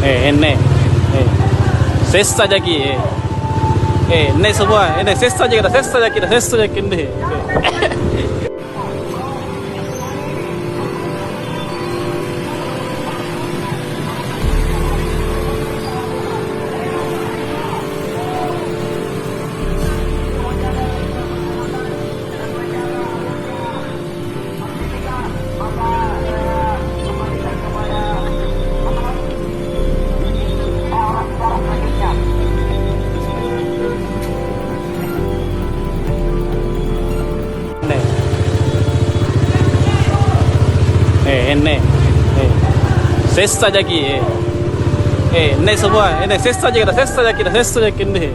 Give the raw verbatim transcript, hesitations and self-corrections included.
Eh, enne. Eh. Sessa jaki, eh. Eh, enne semua, enne sessa jaki, dah sessa jaki, dah sessa jaki, enne. Eh. Eh, enne. Eh. Sessa jaki, eh. Eh, enne semua, enne sessa jaki, dah sessa jaki, dah sessa jaki, enne. Eh.